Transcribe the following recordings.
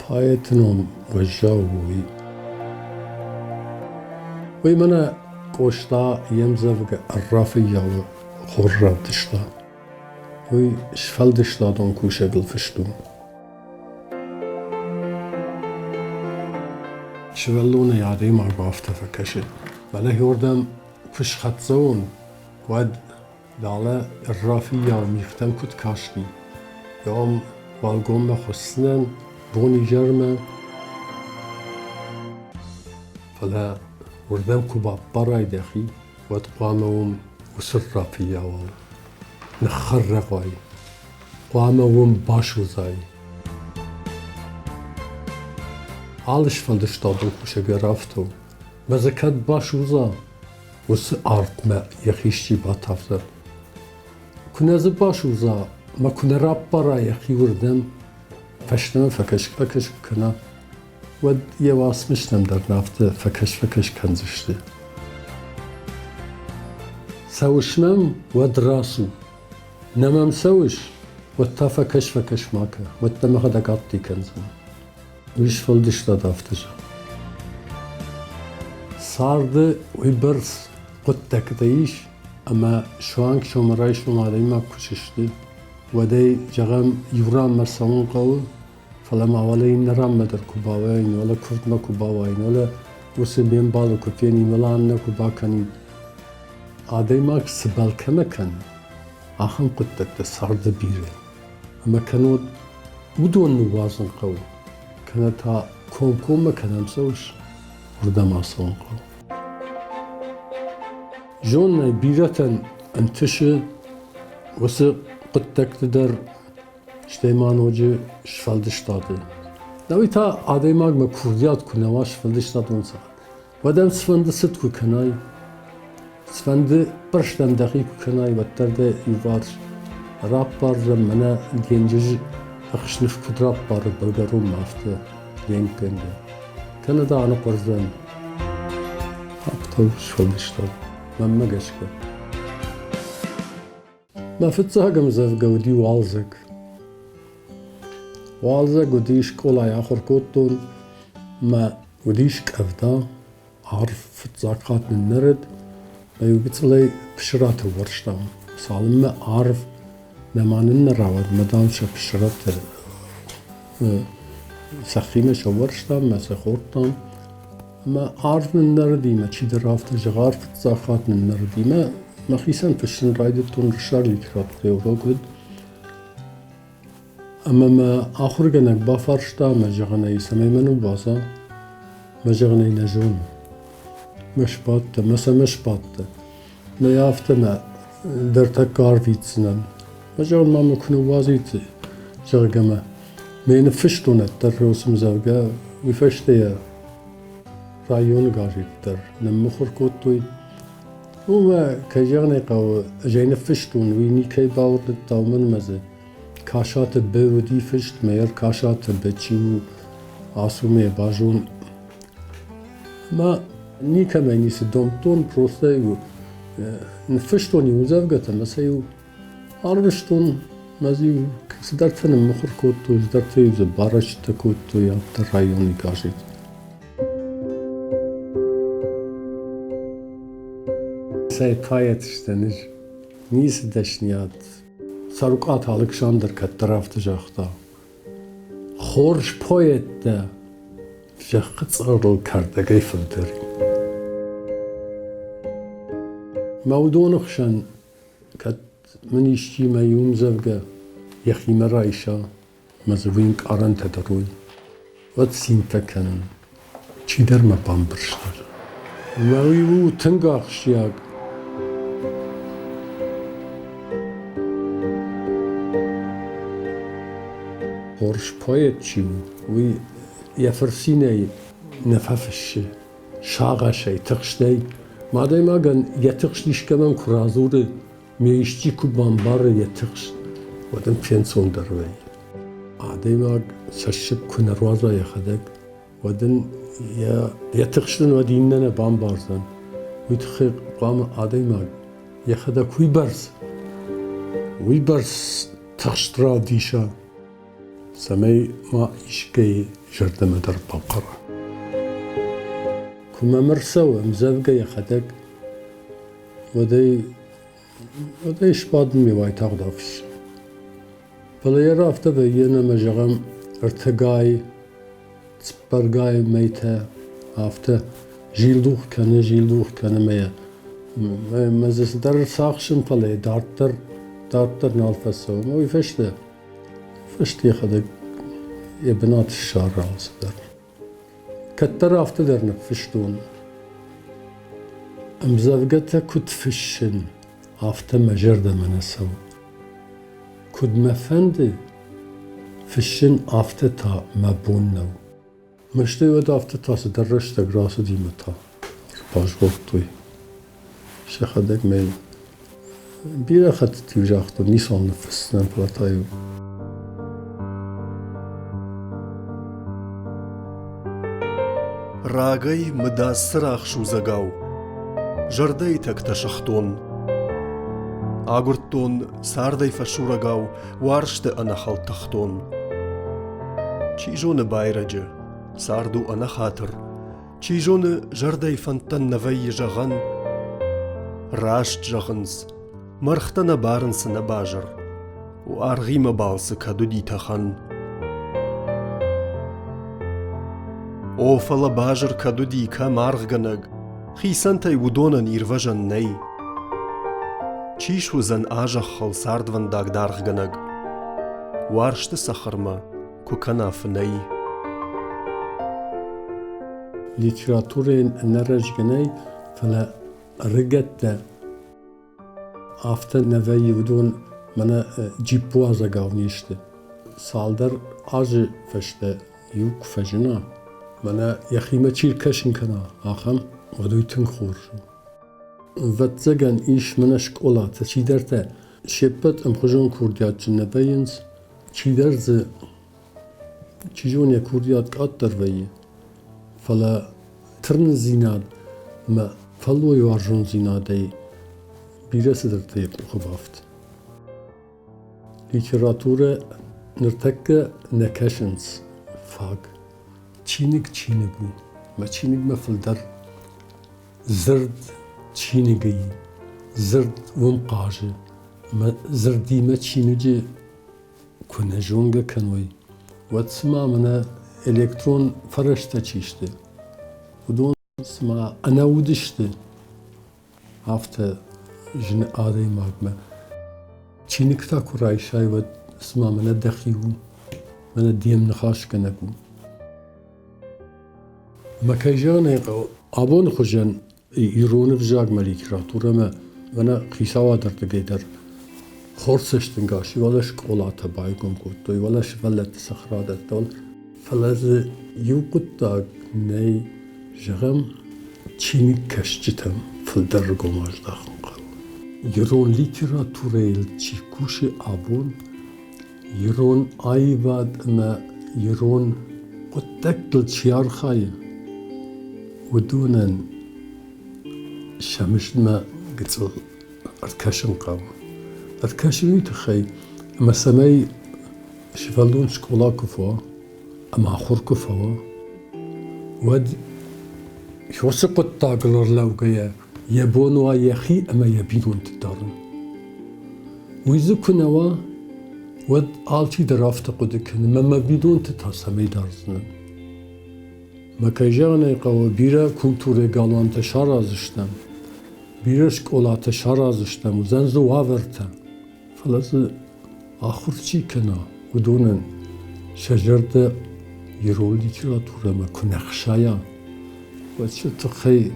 Поэты ном уӕззау у уый. Уый мӕнӕ Къоста йе мдзӕвгӕ ӕрра фыййауы хорз равдыста. Уый сфӕлдыстадон кусӕгыл фыст у. Сывӕллонӕй адӕймаг афтӕ фӕкӕсы, фӕлӕ уырдӕм куы схӕццӕ уон, уӕд Далӕ ӕрра фыййау мигътӕм куыд касти, ам уӕлгоммӕ хуыссынӕн бон-изӕрмӕ. Фӕлӕ уырдӕм куы баппарай дӕхи, уӕд хъуамӕ уым уыцы ӕрра фыййауау ныххӕррӕгъ уай, хъуамӕ уым басудзай. Алы сфӕлдыстадон кусӕг дӕр афтӕ у, мӕ дзы кӕд басудза, уыцы артмӕ йӕхи исчи батавдзӕн. Куы нӕ дзы басудза мӕ куы нӕ раппара йӕхи уырдӕм, фӕстӕмӕ фӕкӕс-фӕкӕс куы кӕна, уӕд йӕ уацмыстӕм дӕр афтӕ фӕкӕс-фӕкӕс кӕндзысты. Цӕуыс мӕм, уӕд рацу. Нӕ мӕм цӕуыс, уӕд та фӕкӕс-фӕкӕс ма кӕ, уӕд дӕ мӕхӕдӕг адти кӕндзӕн. Уый сфӕлдыстад афтӕ зӕгъы. Царды уыйбӕрц хъуыддӕгтӕ ис, ӕмӕ суанг сӕумӕрайсом адӕймаг куы сысты, уӕд ӕй, зӕгъӕм, иу ранмӕ цӕуын хъӕуы, фӕлӕ ма уӕлӕ иннӕ ранмӕ дӕр куы бауаин, уӕлӕ куывдмӕ куы бауаин, уӕлӕ уыцы ме мбалы куы фенин, уӕлӕ аннӕ куы бакӕнин. Адӕймаг цыбӕл кӕмӕ кӕны, ахӕм хъуыддӕгтӕ царды бирӕ. Ӕмӕ кӕннод уыдон ныууадзын хъӕуы, кӕнӕ та комкоммӕ кӕдӕм цӕуыс, уырдӕм ацӕуын хъӕуы. Зонын ӕй, бирӕтӕн ӕнтысы уыцы хъуыддӕгты дӕр, стӕй ма ноджы сфӕлдыстады. Науи та адӕймагмӕ курдиат куы нӕ уа сфӕлдыстадон цард, уӕд ӕм цыфӕнды цыд куы кӕнай, цыфӕнды бырстӕн дӕхи куы кӕнай, уӕддӕр дӕ иуварс раппардзӕн, мӕнӕ денджыз ӕхсныф куыд раппары былгӕронмӕ, афтӕ ленкгӕнгӕ. Кӕнӕ дӕ аныхъуырдзӕн. Афтӕ у сфӕлдыстад, мӕнмӕ гӕсгӕ. Мӕ фыццаг ӕмдзӕвгӕ уыди уалдзӕг. Уалдзӕг уыди, скъолайы ахуыр кодтон, мӕ уыдис къӕвда, арв фыццаг хатт ныннӕрыд, мӕ иу гыццылӕй пысыраты уӕрстам. Цалынмӕ арв нӕма ныннӕра, уӕдмӕ, дам, сӕ пысыраты цӕххимӕ сӕууӕрстам мӕ сӕ хордтам. Ӕмӕ арв ныннӕрыди, мӕ чидӕр афтӕ зӕгъы, арв фыццаг хатт ныннӕрыди. Мӕ мӕхицӕн фыссын райдыдтон уырыссаг литературӕйы урок уыд. Ӕмӕ мӕ ахуыргӕнӕг бафарста, мӕ зӕгъын ӕй, цӕмӕй мӕ ныууадза. Мӕ зӕгъын ӕй нӕ зонын. Мӕ сбадтӕ, мӕ цӕмӕ сбадтӕ. Нӕ афтӕ мӕ дӕртӕккӕ арвитдзынӕн. Мӕ зӕгъын ма мӕ куы ныууадзит, зӕгъгӕ мӕ. Ме ныффыстон ӕддӕр росым, зӕгъгӕ, уый фӕстӕ йӕ районы газет дӕр ныммыхуыр кодтой. Уымӕ, кӕй зӕгъын ӕй хъӕуы, ӕз ӕй ныффыстон, уый никӕй бауырныдта, уымӕн ӕмӕ дзы Касаты Б уыди фыст, мӕйӕр Касаты Б чи у, ацу мӕ базон. Ӕмӕ никӕмӕй ницы домдтон, просто ныффыстон иу ӕмдзӕвгӕтӕ ӕмӕ сӕ-иу арвыстон, мӕ дзы-иу цыдӕртӕ ныммыхуыр кодтой, цыдӕртӕ-иу дзы барӕстытӕ кодтой афтӕ районы газет. Цӕй поэт сдӕн ӕз, ницы дӕсниад. Цӕрукъаты Алыксандр кӕддӕр афтӕ загъта: Хорз поэттӕ зӕххы цъарыл кӕрдӕгӕй фылдӕр и. Мӕ уыдоны хсӕн кӕд мын исчи мӕ иу ӕмдзӕвгӕ йӕхимӕ райса, мӕ дзы уый ӕнкъарӕнтӕ дӕр уой, уӕд цинтӕ кӕнын. Чидӕр мӕ бамбӕрста. Ӕмӕ уый у тынг ахсджиаг. Хорз поэт чи у, уый йӕ фырцинӕй нӕ фӕфыссы, сагъӕсӕй, тыхстӕй. Адӕймагӕн йӕ тыхст искӕмӕн куы радзуры, ме исчи куы бамбары йӕ тыхст, уӕд ын фенцондӕр вӕййы. Адӕймаг цӕссыг куы нӕ руадза йӕхӕдӕг, уӕд ын йӕ тыхст ын уӕд иннӕ нӕ бамбардзӕн. Уый тыххӕй хъуамӕ адӕймаг йӕхӕдӕг уыйбӕрц тыхст равдиса, цӕмӕй ма искӕй зӕрдӕмӕ дӕр бахъара. Куы мӕм ӕрцӕуы ӕмдзӕвгӕ йӕхӕдӕг, уӕд ӕй, уӕд ӕй сбадын ме уайтагъд афыссын. Фӕлӕ йӕ афтӕ вӕййы, ӕмӕ зӕгъӕм, ӕртӕгай, цыппӕргай мӕйтӕ афтӕ зилдух кӕны, зилдух кӕны мӕ йӕ мӕ дзы цыдӕр ӕрцахсын, фӕлӕ йӕ дарддӕр, дарддӕр нал фӕцӕуы. Ӕмӕ уый фӕстӕ, фӕстӕ йӕхӕдӕг йӕ бынат ссары алцыдӕр. Кӕддӕр афтӕ дӕр ныффыстон. Ӕмдзӕвгӕтӕ куыд фыссын, афтӕ мӕ зӕрдӕмӕ нӕ цӕуы. Куыд мӕ фӕнды фыссын, афтӕ та мӕ бон нӕу. Мӕстӕй уӕд афтӕ та цыдӕр рӕстӕг рацыди мӕ та ӕрбазгъордтой. Сӕхӕдӕг мӕ бирӕ хӕттыты-иу загътон, ницуал ныффысдзынӕн, фӕлӕ та-иу Рагӕй мыдадз цырагъ судзӕгау зӕрдӕйы тӕгтӕ сыгътон. Агуырдтон цардӕй фӕсурӕгау уарзты ӕнӕхӕлд тыхтон. Чи зоны байрӕджы, цард у ӕнӕхатыр, чи зоны зӕрдӕйы фӕндтӕн нӕ вӕййы зӕгъӕн. Раст зӕгъынц, мӕргътӕ нӕ барынц нӕ базыр. Уаргъимӕ балцы кӕд уыди тӕхӕн. О, фӕлӕ базыр кӕд уыди, кӕм аргъгӕнӕг, хицӕнтӕй уыдонӕн ирвӕзӕн нӕй. Чи суыдзӕн а зӕххыл цардвӕндаг даргъгӕнӕг? Уарзты цӕхӕрмӕ куы кӕна фынӕй. Литературӕйӕн ӕнӕрӕзгӕ нӕй, фӕлӕ ӕрыгӕттӕ Афтӕ нӕ вӕййы, уыдон мӕнӕ джиппуадзӕгау не сты. Цалдӕр азы фӕстӕ иу куы фӕзына, мӕнӕ йӕхимӕ чи ркӕсын кӕна, ахӕм, уӕд уый тынг хорз у. Ӕвӕццӕгӕн, ис мӕнӕ скъолатӕ, чидӕртӕ се ппӕт ӕмхуызон курдиатджын нӕ вӕййынц, чидӕр дзы, чи зоны, йӕ курдиат къаддӕр вӕййы, фӕлӕ тырнындзинад ӕмӕ фӕллойуарзондзинадӕй бирӕ цыдӕртӕ йӕ къухы бафты. Литературӕ ныртӕккӕ нӕ кӕсынц фаг. Чиныг чиныг у. Мӕ чиныгмӕ фылдӕр дзырд чиныгӕй, дзырд уым хъазы. Ӕмӕ дзырдимӕ чиныджы куы нӕ зонгӕ кӕной, уӕд цыма мӕнӕ электрон фӕрӕзтӕ чи сты, уыдон цыма ӕнӕуд сты, афтӕ зыны адӕймагмӕ. Чиныг та куы райсай, уӕд цыма мӕнӕ дӕхи у, мӕнӕ де мныхасгӕнӕг у. Мӕ кӕй зӕгъын ӕй хъӕуы, абоны хуызӕн ирон ӕвзагмӕ, литературӕмӕ мӕнӕ хицауады ӕрдыгӕй дӕр хорз цӕстӕнгас уӕлӕ скъолатӕ байгом кодтой, уӕлӕ сывӕллӕтты цӕхӕрадӕттӕ. Фӕлӕ дзы иу хъуыддаг нӕй, зӕгъӕм, чиныгкӕсджытӕм фылдӕр ӕргом аздахын хъӕуы. Ирон литературӕйыл чи кусы абон, ирон аивад ӕмӕ ирон хъуыддӕгтыл чи архайы, уыдонӕн сӕ мыздмӕ гыццыл ӕркӕсын хъӕуы. Ӕркӕсын уый тыххӕй, ӕмӕ цӕмӕй сывӕллон скъола куы фӕуа ӕмӕ ахуыр куы фӕуа, уӕд уыцы хъуыддагыл ӕрлӕугӕйӕ йӕ бон уа йӕхи ӕмӕ йӕ бинонты дарын. Уый дзы куы нӕ уа, уӕд алчидӕр афтӕ хъуыды кӕны, мӕ мӕ бинонты та цӕмӕй дардзынӕн. Мӕ кӕй зӕгъын ӕй хъӕуы, бирӕ культурӕйы галуантӕ сараздзыстӕм, бирӕ скъолатӕ сараздзыстӕм, уыдзӕн дзы уавӕртӕ, фӕлӕ дзы ахуыр чи кӕна, уыдонӕн сӕ зӕрдӕ ирон литературӕмӕ куы нӕ хсайа, уӕд сӕ тыххӕй,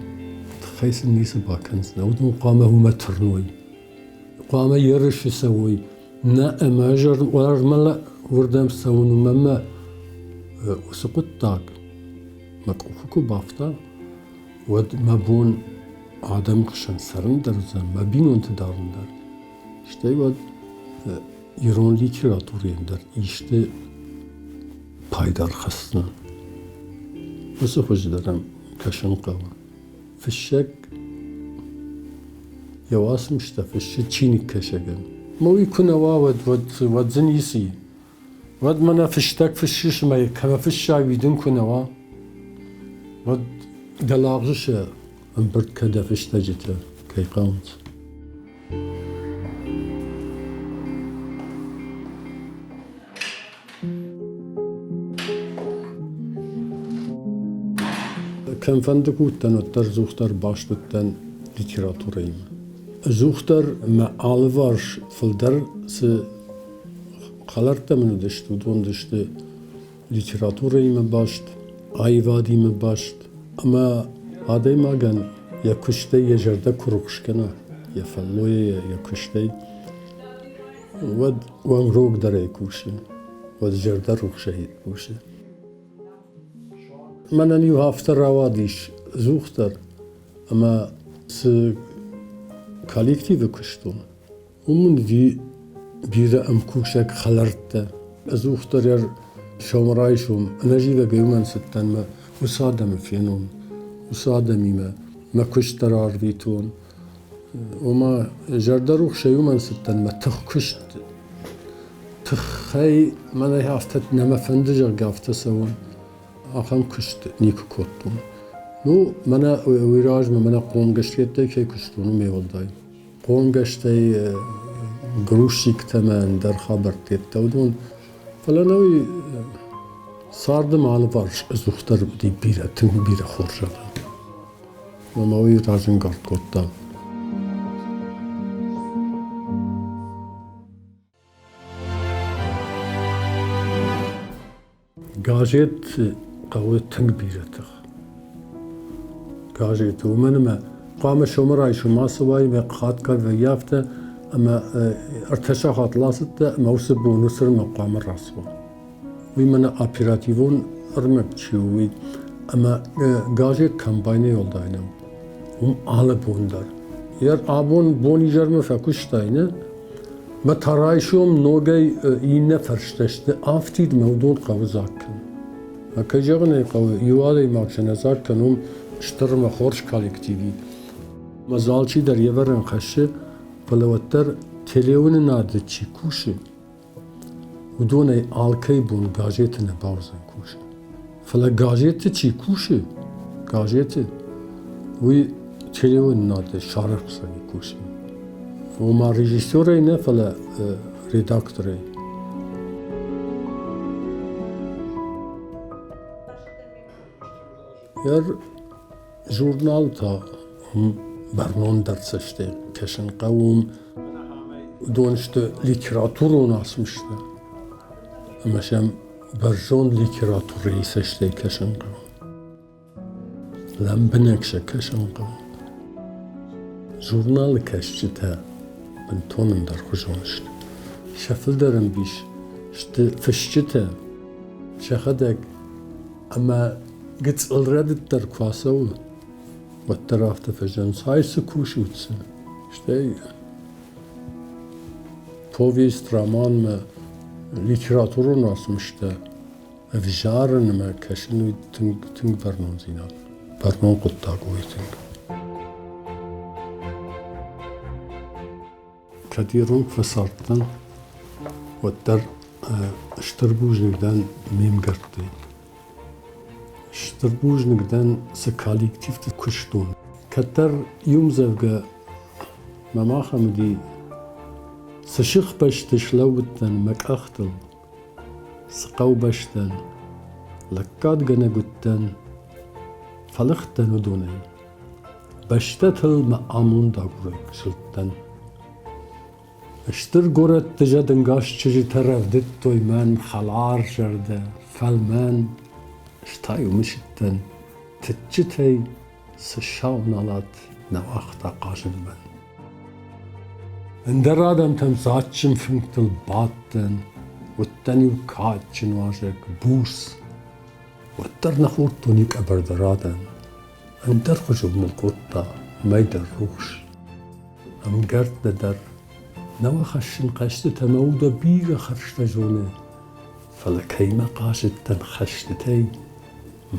тыххӕй сын ницы бакӕндзынӕ. Уыдон хъуамӕ уымӕ тырной. Хъуамӕ ерысы цӕуой. Нӕ ӕмӕ ӕз ӕрмӕлӕ уырдӕм цӕуын, уымӕ мӕ уыцы хъуыддаг мӕ къухы куы бафта, уӕд мӕ бон адӕмы хсӕн цӕрын дӕр уыдзӕн, мӕ бинонты дарын дӕр. Стӕй уӕд ирон литературӕйӕн дӕр исты пайда ӕрхӕсдзынӕн. Уыцы хуызы дӕр ӕм кӕсын хъӕуы. Фыссӕг йӕ уацмыстӕ фыссы чиныгкӕсӕгӕн. Ӕмӕ уый куы нӕ уа, уӕд, уӕд, уӕд дзы ницы и. Уӕд мӕнӕ фыстӕг фыссыс ӕмӕ кӕмӕ фыссай, уый дын куы нӕ уа, уӕд дӕ лагъзы сӕ ӕмбырд кӕн дӕ фыстӕджытӕ, кӕй хъӕуынц. Кӕмфӕнды куы уыдтӕн, уӕддӕр ӕдзухдӕр баст уыдтӕн литературӕимӕ. Ӕдзухдӕр мӕ алыварс фылдӕр цы хӕлӕрттӕ мын уыдысты, уыдон уыдысты литературӕимӕ баст, аивадимӕ баст. Ӕмӕ адӕймагӕн йӕ куыстӕй йӕ зӕрдӕ куы рухс кӕна, йӕ фӕллойӕ йӕ куыстӕй, уӕд уӕнгрогдӕрӕй кусы, уӕд зӕрдӕрухсӕй кусы. Мӕнӕн-иу афтӕ рауадис ӕдзухдӕр, ӕмӕ цы коллективы куыстон, уым мын уыди бирӕ ӕмкусӕг хӕлӕрттӕ. Ӕдзухдӕр сӕумӕрайсом ӕнӕзивӕгӕй уымӕн цыдтӕн мӕ уыцы адӕмы фенон, уыцы адӕмимӕ мӕ куыст дӕр арвитон. Ома зӕрдӕрухсӕй уымӕн цыдтӕн мӕ тыхкуыст тыххӕй мӕнӕй афтӕ нӕ мӕ фӕнды, зӕгъгӕ, афтӕ цӕуын. Ахӕм куыст никуы кодтон. Ну, мӕнӕ уый размӕ мӕнӕ хъомгӕстӕй кӕй куыстон, уымӕй уӕлдай. Хъомгӕстӕй грузчиктӕ мӕ ӕндӕр хабӕрттӕ уыдон. Фӕлӕ нӕуый царды мӕ алыварс ӕдзухдӕр уыди бирӕ, тынг бирӕ хорз адӕм. Ӕмӕ уый разӕнгард кодта. Газет хъӕуы тынг бирӕ тых. Газеты, уымӕн ӕмӕ хъуамӕ сӕумӕрайсом ацӕуай, мӕ хатгай вӕййы афтӕ, ӕмӕ ӕртӕ сахатыл ацыдтӕ ӕмӕ уыцы бон уыцы ӕрмӕг хъуамӕ рацӕуа. Уый мӕнӕ оперативон ӕрмӕг чи у, уый. Ӕмӕ газет комбайнӕй уӕлдай нӕу. Уым алы бон дӕр. Йӕ абон бон-изӕрмӕ фӕкуыстай, нӕ? Мӕ та райсом ногӕй иннӕ фӕрстӕ сты афтид мӕ уыдон хъӕуы дзаг кӕнын. Мӕ кӕй зӕгъын ӕй хъӕуы, иу адӕймаг сӕ нӕ дзаг кӕны, уым стыр ӕмӕ хорз коллектив и. Мӕ дзы алчидӕр йе вӕрӕн хӕссы, фӕлӕ уӕддӕр телеуынынады чи кусы, уыдонӕй алкӕй бон газеты нӕ бауыдзӕн кусын. Фӕлӕ газеты чи кусы, газеты, уый телеуынынады сарӕхсдзӕни кусын. Ома режиссерӕй нӕ, фӕлӕ редакторӕй. Йӕ журнал та бӕрнондӕр цӕстӕй кӕсын хъӕуы. Уыдон сты литературон уацмыстӕ ӕмӕ сӕм бӕрзонд литературӕйы цӕстӕй кӕсын хъӕуы. Лӕмбынӕг сӕ кӕсын хъӕуы. Журналы кӕсджытӕ бынтон ӕндӕрхуызон сты. Сӕ фылдӕр ӕмбис сты фысджытӕ, сӕхӕдӕг ӕмӕ гыццыл рӕдыд дӕр куы ацӕуы, уӕддӕр афтӕ фӕзӕгъынц, ай цы кусут, цы? Стӕй повесть, романмӕ, литературон уацмыстӕ ӕвзарын ӕмӕ кӕсын уый тынг, тынг бӕрнондзинад, бӕрнон хъуыддаг у уый тынг. Кӕд иронг фӕцардтӕн, уӕддӕр стыр бузныг дӕн ме мгӕрттӕй. Стыр бузныг дӕн, цы коллективты куыстон. Кӕддӕр иу ӕмдзӕвгӕ мӕм ахӕм уыди, цы сыхбӕсты слӕууыдтӕн мӕ къӕхтыл, цы хъӕубӕстӕн, лӕггадгӕнӕг уыдтӕн, фӕлыгъдтӕн уыдонӕй. Бӕстӕтыл мӕ амонд агурӕг зылдтӕн. Стыр горӕтты зӕдынгӕс чызджытӕ рӕвдыдтой мӕн хӕларзӕрдӕ, фӕлмӕн, стӕй-иу мысыдтӕн, тыччытӕй цы сау налат нӕ уагъта хъазын мӕн. Ӕндӕр адӕмтӕм дзаджджын фынгтыл бадтӕн, уыдтӕн-иу кадджын уазӕг, буц. Уӕддӕр нӕ хордтон иу къӕбӕр дӕр адӕн. Ӕндӕрхуызон мыл кодта мӕйдӕр рухс. Ӕмгӕрттӕ дӕр нӕ хӕссын хъӕзтытӕ мӕ удӕ бирӕ хӕрзтӕ зоны, фӕлӕ кӕимӕ хъазыдтӕн хӕстытӕй,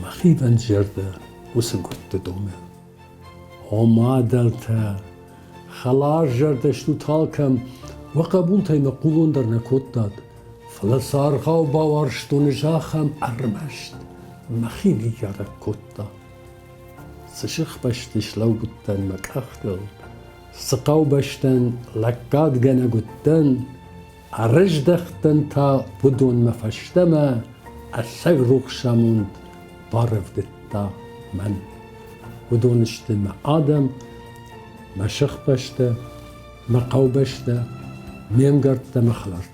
мӕхи зӕрдӕ уыцы гуырдты домы. О мадӕлтӕ, хӕларзӕрдӕ стут алкӕм, уӕ хъӕбултӕй мӕ хъулон дӕр нӕ кодтат, Фӕлӕ цы аргъау бауарзтон ӕз ахӕм ӕрмӕст мӕхи ныййарӕг кодта. Цы сыхбӕсты слӕууыдтӕн мӕ къӕхтыл, цы хъӕубӕстӕн лӕггадгӕнӕг уыдтӕн, ӕрыздӕхтӕн та уыдонмӕ фӕстӕмӕ ӕцӕг рухсамонд барӕвдыдта мӕн. Уыдон сты мӕ адӕм, мӕ сыхбӕстӕ, мӕ хъӕубӕстӕ, ме мгӕрттӕ, мӕ хӕлӕрттӕ.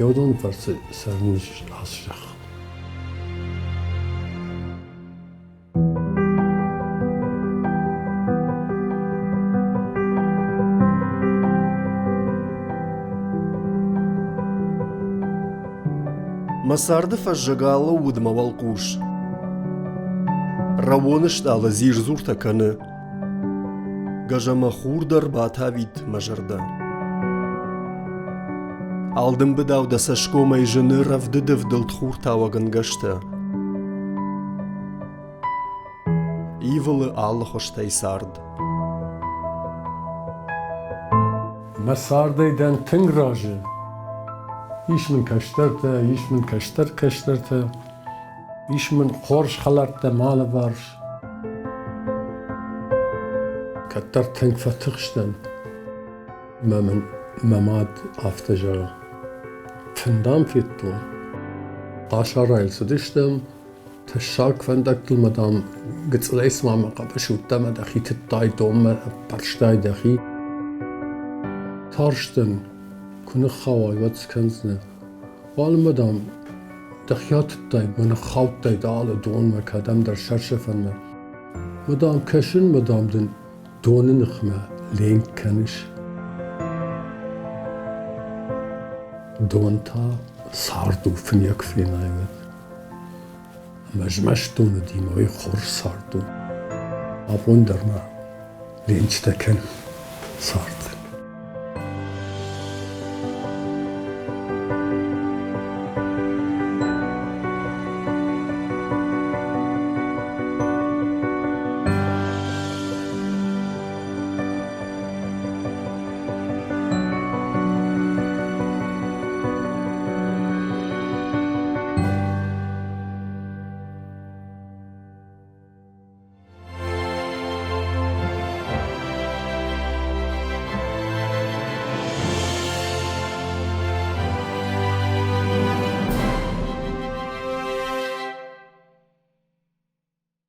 Уыдон фӕрцы цӕрын ацы зӕххыл. Мӕ царды фӕззӕг алӕууыд мӕ уӕлхъус. Рӕуоны стъалы дзирдзуртӕ кӕны. Гӕзӕмӕ хур дӕр батавид мӕ зӕрдӕ. Алдымбыдау дӕ цӕсгомӕй зыны рӕвдыды вдылд хуртауӕг ӕнгӕстӕ. Ивылы алы хуызтӕй цард. Мӕ цардӕй дӕн тынг разы. Ис мын кӕстӕртӕ, ис мын кӕстӕр кӕстӕртӕ, ис мын хорз хӕлӕрттӕ мӕ алыварс. Кӕддӕр тынг фӕтыхстӕн. Мӕ мын мӕ мад афтӕ зӕгъы: Фын дам федтон. Къӕсӕрӕй цыдыстӕм, тӕссаг фӕндӕгтыл ма, дам, гыццылӕй цыма мӕ хъӕбысы уыдтӕ ӕмӕ дӕхи тыдтай донмӕ, ӕппӕрстай дӕхи. Тарстӕн, куы ныххауай, уӕд цы кӕндзынӕ? Уалынмӕ, дам, дӕхи атыдтай мӕ ныххаудтай дӕлӕ донмӕ кӕдӕмдӕр сӕрсӕфӕнмӕ. Мӕ, дам, кӕсын, мӕ, дам, дын доны ныхмӕ ленк кӕныс. Дон та цард у, фынӕг фенай уӕд. Ӕмӕ змӕст дон уыди мӕ уый хорз цард у. Абон дӕр ма ленчытӕ кӕнын цард.